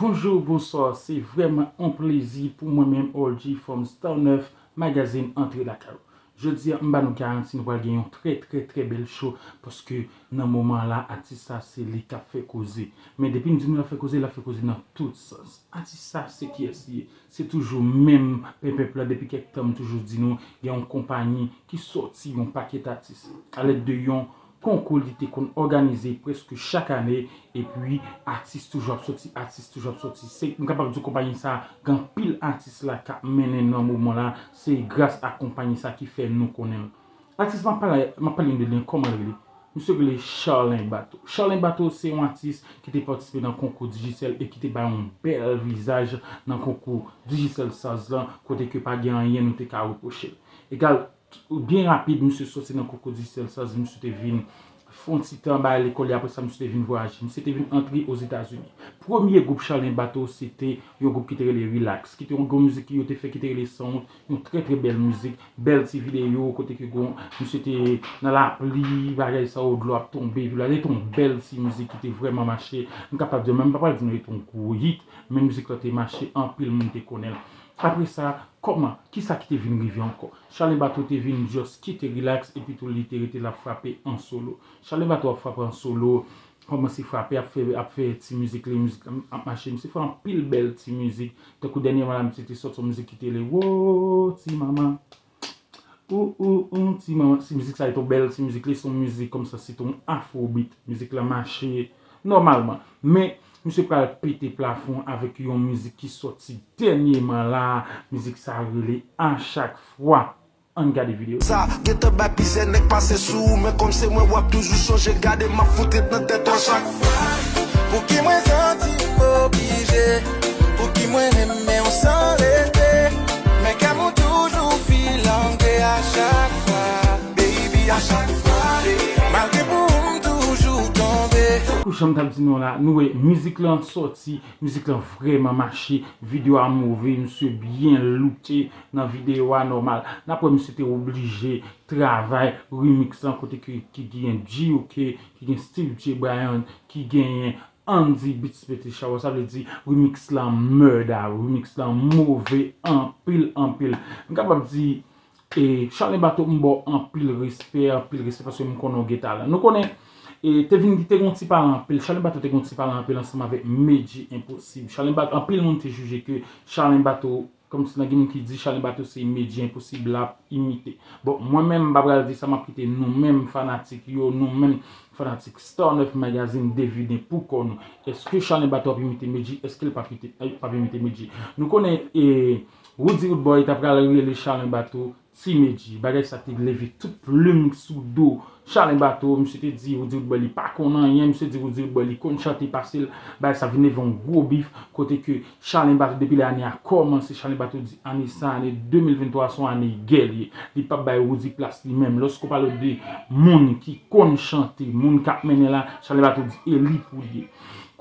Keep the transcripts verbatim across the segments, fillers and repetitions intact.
Bonjou, bonswa, se vrèman yon plezi pou mwen menm, O G from Star nèf Magazine, antre lakay ou. Jodi a, m ba nou garanti nou pral gen yon trè, trè, trè bèl show, paske nan moman la, atis sa se li k ap fè koze. Men depi m di nou l ap fè koze, l ap fè koze nan tout sans. Atis sa se kiyès li ye? Se toujou menm penpenp lan, depi kèk tan m toujou di nou, gen yon konpayi ki sòti yon pakèt atis. Alèd de yon konkou li te konn òganize prèske chak ane, epi atis toujou ap sòti, atis toujou ap sòti. Se, m kapab di konpayi sa gen anpil atis la k ap mennen nan moman la, se gras a konpayi sa ki fè nou konnen l. Atis m ap pale, m ap pale de li, kòman l rele? Misye rele Charlin Bato. Charlin Bato se yon atis ki te patisipe nan konkou Digicel e ki te bay yon bèl vizaj nan konkou Digicel Stars lan, kote ke pa gen anyen nou te ka repwoche l. Egal, byen rapid, misye sòti nan konkou Digicel Stars, misye te vin fè yon ti tan bay lekòl li, apre sa, misye te vin vwayaje. Misye te vin antre Ozetazini. Premye gwoup Charlin Bato, se te yon gwoup ki te rele Relax, ki te yon gwo mizik ki yo te fè ki te rele Sound, yon trè, trè bèl mizik, bèl ti videyo, kote ke gon, misye te nan lapli, bagay sa yo, dlo ap tonbe, epi la, li te yon bèl ti mizik ki te vrèman mache. M kapab di, menm pa pral di nou li te yon gwo hit, men mizik la te mache, anpil moun te konnen l. Apre sa, kòman, kisa ki te vin rive ankò? Charlin Bato te vin just kite Relax, epi tou li te rete l ap frape an solo. Charlin Bato ap frape an solo, kòmanse frape, ap fè, ap fè ti mizik li, mizik la ap mache. Misye fè anpil bèl ti mizik. Tankou dènyèman la, misye te sòti yon mizik ki te rele Wo, ti manman. Ou, ou, ou, ti manman. Ti mizik sa, li te yon bèl ti mizik, li se yon mizik kòmsi se te yon afrobeat. Mizik la mache nòmalman. Men, misye pral pete plafon avèk yon mizik ki sòti dènyèman la. Mizik sa rele A Chak Fwa. Ann gade videyo. Sa gentan bay plizyè nèg pase sou ou, men kòm se mwen w ap toujou sonje, gade m ap fout ret nan tèt ou a chak fwa. Pouki mwen santi m oblije? Pouki mwen renmen w san rete? Men kè m ou toujou filantre a chak fwa. Baby, a chak fwa. Malgre pou ou m toujou tonbe. Tankou jan m t ap di nou la, nou wè mizik lan sòti, mizik lan vrèman mache, videyo a move, misye byen looke nan videyo a nòmal. N ap wè misye te oblije travay remix lan kote ki, ki gen G O K, ki gen Steve J Bryan, ki genyen Andy Beats Petit Shower. Sa vle di remix lan murder, remix lan move anpil, anpil. M kapab di, e, Charlin Bato, m ba w anpil respè, anpil respè paske m konnen w gen talan. Nou konnen, e, te vin, te gen yon ti pale anpil. Charlin Bato te gen yon ti pale anpil ansanm avèk Medjy Enposib. Charlin Bato, anpil moun te jije ke Charlin Bato, kòmsi nan gen moun ki di Charlin Bato se Medjy Enposib l ap imite. Bon, mwen menm, m pa pral di sa, m ap kite nou menm fanatik yo, nou menm fanatik Star nèf Magazine devine pou kò nou. Èske Charlin Bato ap imite Medjy? Èske l p ap imite, p ap imite Medjy? Nou konnen, e, Roody Roodboy ta pral rele Charlin Bato Ti Medjy. Bagay sa te leve tout plim sou do Charlin Bato. Misye te di Roody Roodboy li pa konn anyen. Misye di Roody Roodboy li konn chante pase l. Bagay sa vin leve yon gwo bif kote ke Charlin Bato, depi lè ane a kòmanse, Charlin Bato di ane sa, ane de mil venntwa, se yon ane gè li ye. Li p ap bay Roody plas li menm. Lòske w pale de moun ki konn chante, moun k ap mennen la, Charlin Bato di e li pou l ye.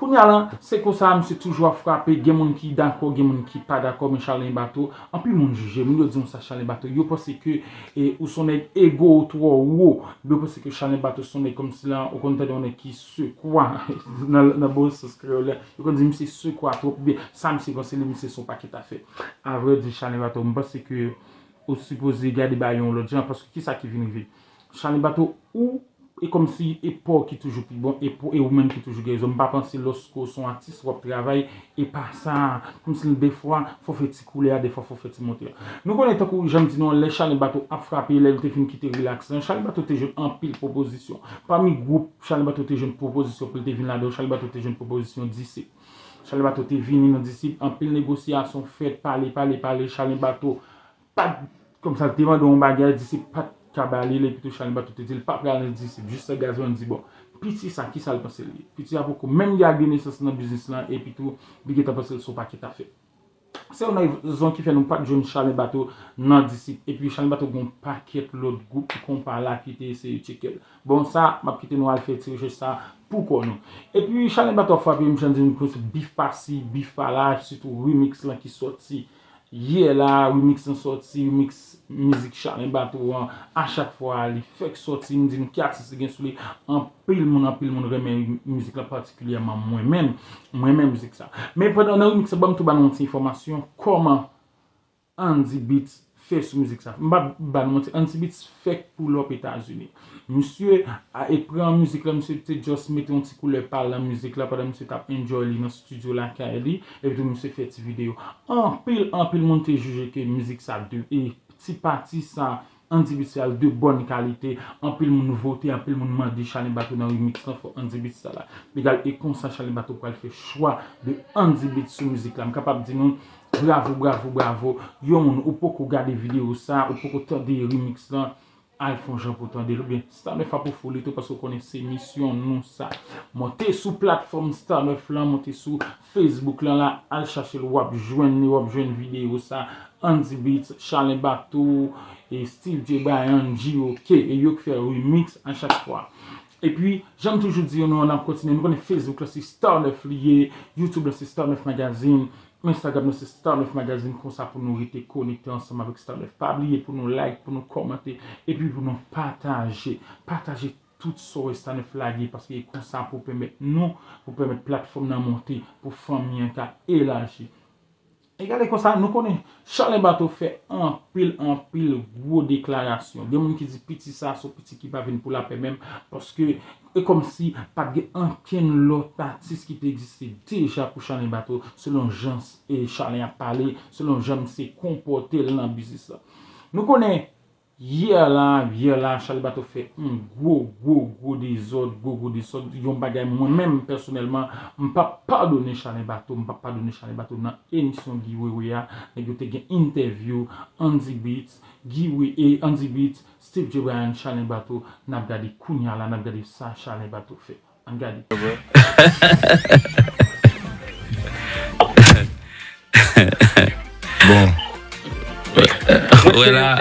Kounye a la, se konsa, misye toujou ap frape, gen moun ki dakò, gen moun ki pa dakò, men Charlin Bato, anpil moun jije, moun yo di konsa Charlin Bato, yo panse ke, e, ou se yon nèg ego w twò wo, yo panse ke Charlin Bato se yon nèg kòmsi la, ou konn tande yon nèg ki sekwa, nan, nan bon sans kreyòl la, yo konn di misye sekwa twòp, oubyen sa misye panse li, misye se yon pakèt afè. Avrèdi, Charlin Bato, m panse ke ou sipoze gade bagay yon lòt jan, paske kisa ki vin rive? Charlin Bato, ou e kòmsi e pa w ki toujou pi bon, e pou, e ou menm ki toujou gen rezon. M pa panse lòske w se yon atis, w ap travay, e pa sa, kòmsi defwa, fò w fè ti koule a, defwa fò w fè ti monte a. Nou konnen tankou jan m di nou an, lè Charlin Bato ap frape, lè l te fin kite Relax lan, Charlin Bato te jwenn anpil pwopozisyon. Pami gwoup Charlin Bato te jwenn pwopozisyon pou l te vin ladan yo, Charlin Bato te jwenn pwopozisyon Disip. Charlin Bato te vini nan Disip, anpil negosyasyon fèt, pale, pale, pale, Charlin Bato pa t, kòmsa l te mande yon bagay, Disip pa t ka ba li l, epi tou Charlin Bato te di l pa pral nan Disip, jis sa Gazman di, bon, piti sa, kisa l panse l ye? Piti a poko menm gen ak de nesans nan biznis lan, epi tou, li gentan panse l se yon pakèt afè. Se youn nan rezon ki fè nou pa t jwenn Charlin Bato nan Disip, epi Charlin Bato gen yon pakèt lòt gwoup konpa la ki te eseye tcheke l. Bon, sa, m ap kite nou al fè ti rechèch sa pou kò nou. Epi Charlin Bato ap frape, m jan di nou, bif pasi, bif pala, sitou remix lan ki sòti Yè la, remix lan sòti, remix mizik Chalè Bato an, a chak fwa li fèk sòti, m di nou ki atis li gen sou li, anpil moun, anpil moun renmen mizik lan patikilyèman mwen menm, mwen renmen mizik sa. Men pandan nan remix la, ban m tou ba nou yon ti enfòmasyon, kòman Andy Beats fè sou mizik sa. M pa ba nou manti, Andy Beats fèk pull up Etazini. Misye a, e pran mizik la, misye te just mete yon ti koulè pa l nan mizik la pandan misye t ap enjoy li nan studio lakay li, epi tou misye fè ti videyo. Anpil, anpil moun te jije ke mizik sa de, e ti pati sa, Andy Beats fè a de bòn kalite, anpil moun vote, anpil moun mande Chalè Bato nan remix lan, fò Andy Beats sa la. Egal, e konsa Chalè Bato pral fè chwa de Andy Beats sou mizik la. M kapab di nou, bravo, bravo, bravo. Yon moun, ou poko gade videyo sa, ou poko tande remix lan, al fè yon jan pou tande l. Oubyen, Star nèf ap ofri w li tou, paske w konnen se misyon nou sa. Monte sou platfòm Star nèf lan, monte sou Facebook lan la, al chache l, w ap jwenn li, w ap jwenn videyo sa. Andy Beats, Chalè Bato, e Steve J Bryan, G O K, e yo k fè remix a chak fwa. Epi, jan m toujou di yo, nou, n ap kontinye. Nou konnen Facebook la se Star nèf li ye, YouTube la se Star nèf Magazine, Instagram la se Star nèf Magazine, konsa pou nou rete konekte ansanm avèk Star nèf. Pa bliye pou nou like, pou nou kòmante, epi pou nou pataje. Pataje tout sa w wè Star nèf lage, paske e konsa pou pèmèt nou, pou pèmèt platfòm nan monte, pou fanmi an ka elaji. E gade konsa, nou konnen Chalè Bato fè anpil, anpil gwo deklarasyon. Gen moun ki di piti sa se yon piti ki pa vin pou lapè menm, paske e kòmsi pa t gen ankenn lòt atis ki te egziste deja pou Chalè Bato, selon jan e Chalè ap pale, selon jan misye konpòte l nan biznis la. Nou konnen Yè la, yè la, Chalè Bato fè yon gwo, gwo, gwo dezòd, gwo, gwo dezòd. Yon bagay mwen menm, pèsonèlman, m p ap padone Chalè Bato, m p ap padone Chalè Bato nan emisyon Guy Wewe a. Nèg yo te gen entèvyou, Andy Beats, Guy We-, e Andy Beats, Steve J Bryan, Chalè Bato, n ap gade kounya la, n ap gade sa Chalè Bato fè. Ann gade. Bon. Wè la.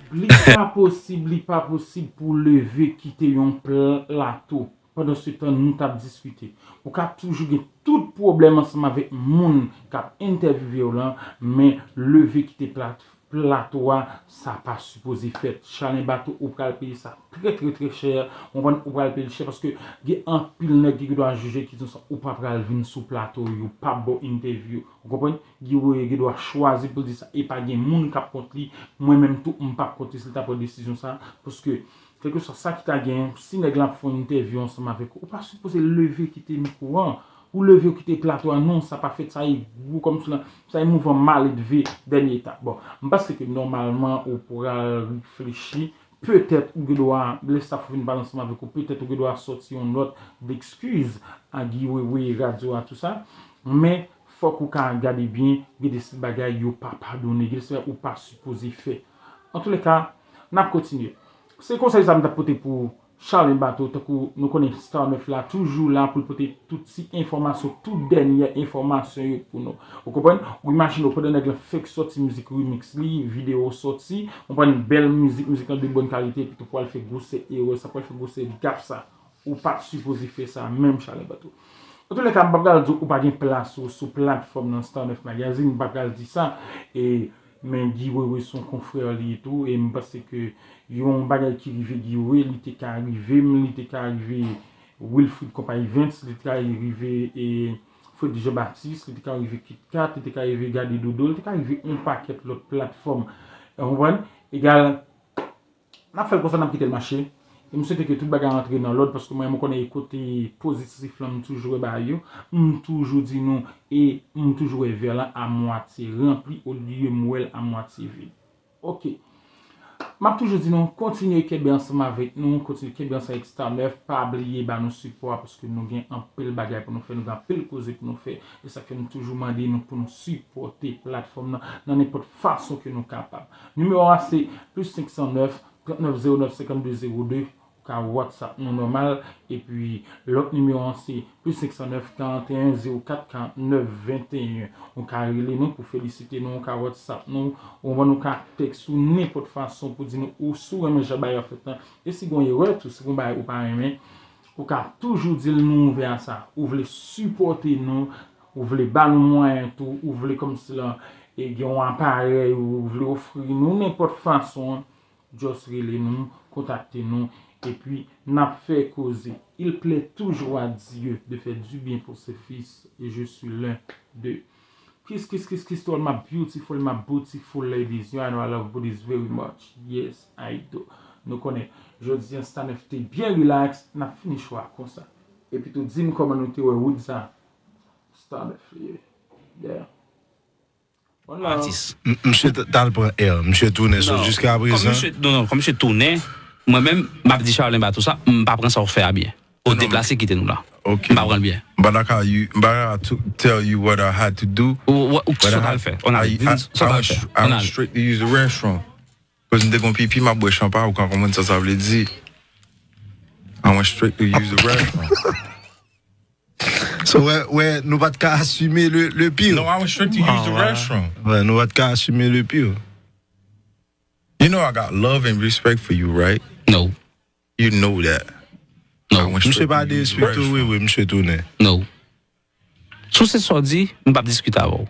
Li pa posib, li pa posib pou w leve kite yon plato. Pandan se tan, nou t ap diskite. Ou ka toujou gen tout pwoblèm ansanm avèk moun k ap entèvyouve w lan, men leve kite plat-, plato a, sa pa sipoze fèt. Chalè Bato, ou pral peye sa trè, trè, trè chè. Ou konprann, ou pral peye l chè paske gen anpil nèg ki gendwa jije ki di sa, ou pa pral vin sou plato, yo p ap ba w entèvyou. Ou konprann? Guy Wewe gendwa chwazi pou l di sa, e pa gen moun k ap kont li. Mwen menm tou, m p ap kont li si l ta pran desizyon sa, paske kèlkeswa sa ki ta genyen, si nèg la ap fè yon entèvyou ansanm avèk ou, ou pa sipoze leve kite mikwo an. Ou leve ou kite plato a, non, sa pa fèt, sa e gwo kòmsi lan, sa e mouvman maledve dènye etap. Bon, m panse ke nòmalman ou pral reflechi, petèt ou gendwa, lè staff ou vin pale ansanm avèk ou, petèt ou gendwa sòti yon nòt dekskiz a Guy Wewe, radyo a, tou sa, men fòk ou ka gade byen, gen de seri bagay yo pa padone, gen de seri bagay ou pa sipoze fè. Antouleka, n ap kontinye. Se konsèy sa m t ap pote pou Chalè Bato, tankou nou konnen Star nèf la toujou la pou l pote tout ti enfòmasyon, tout dènyè enfòmasyon yo pou nou. Ou konprann? Ou imajine w, pandan nèg la fèk sòti mizik remix li, videyo sòti, ou konprann, bèl mizik, mizik lan de bòn kalite, epi tou pral fè gwosè erè sa, pral fè gwosè gaf sa. Ou pa t sipoze fè sa menm, Chalè Bato. Antouleka, m pa pral di w ou pa gen plas ou sou platfòm nan Star nèf Magazine, m pa pral di sa, e, men Guy Wewe se yon konfrè li tou, e m panse ke yon bagay ki rive Guy Wewe, li te ka rive m, li te ka rive Wilfrid Konpa Events, li te ka rive, e, Freddy Jean Baptiste, li te ka rive Kit Kat, li te ka rive Gade Dodo, li te ka rive yon pakèt lòt platfòm. Ou konprann? Egal, n ap fè l konsa, n ap kite l mache. E m swete ke tout bagay antre nan lòd, paske mwen, m konnen e kote pozitif lan, m toujou wè bagay yo. M toujou di nou, e m toujou wè vè lan a mwatye ranpli olye m wè l a mwatye vid. Oke. M ap toujou di nou, kontinye kenbe ansanm avèk nou, kontinye kenbe ansanm avèk Star nèf, pa bliye ba nou sipò a, paske nou gen anpil bagay pou nou fè, nou gen anpil koze pou nou fè. E sa k fè m toujou mande nou pou nou sipòte platfòm nan nan nenpòt fason ke nou kapab. Nimewo a se plis senk san nèf, trant nèf zewo nèf, senkannde zewo de. Ou ka WhatsApp nou nòmal. Epi, lòt nimewo an se plis senk san nèf, karanteyen zewo kat, karantnèf venteyen. Ou ka rele nou pou felisite nou, ou ka WhatsApp nou, ou konprann, ou ka tèks nou nenpòt fason pou di nou ou si w renmen jan bagay yo ap fèt lan. E si gen yon erè tou, si gen yon bagay ou pa renmen, ou ka toujou di l, nou ouvè a sa. Ou vle sipòte nou, ou vle ba nou mwayen tou, ou vle kòmsi lan, e gen yon aparèy ou vle ofri nou nenpòt fason, just rele nou, kontakte nou, epi n ap fè koze. Il plaît toujours à Dieu de faire du bien pour ses fils, et je suis l'un d'eux. Kiss, kiss, kiss, kiss to all my beautiful, my beautiful ladies. You know I love booties very much. Yes, I do. Nou konnen, jodi an Star Nèf te byen relax, n ap fini show a konsa. Epi tou, di m kòman nou te wè wood sa. Star Nèf, yeah. Yeah. One love. Atis. M- Misye t- t al pran air, misye tounen. So, non, jiska kòm prezan, misye, non, non, kòm misye tounen, mwen menm, m ap di Charlene ba tou sa, m pa pran sa w fè a byen. Ou deplase kite nou la. Ok. M pa pran l byen. But I call you, but I to tell you what I had to do. Ou, ou, ou ki sa w t al fè? On ale. Di m sa w t al fè. I went straight to use the restroom. Cause m te gon pipi, m ap bwè chanpay, ou ka konprann sa sa vle di. I went straight to use the restroom. So, wè, wè, nou pa t ka asime le, le pire. No, I went straight to use the restroom. Wè, nou pa t ka asime le pire. You know I got love and respect for you, right? No. You know that. No. Misye pa derespekte w, wi, wi, misye tounen. No. Si w se sa w di, m p ap diskite avè w.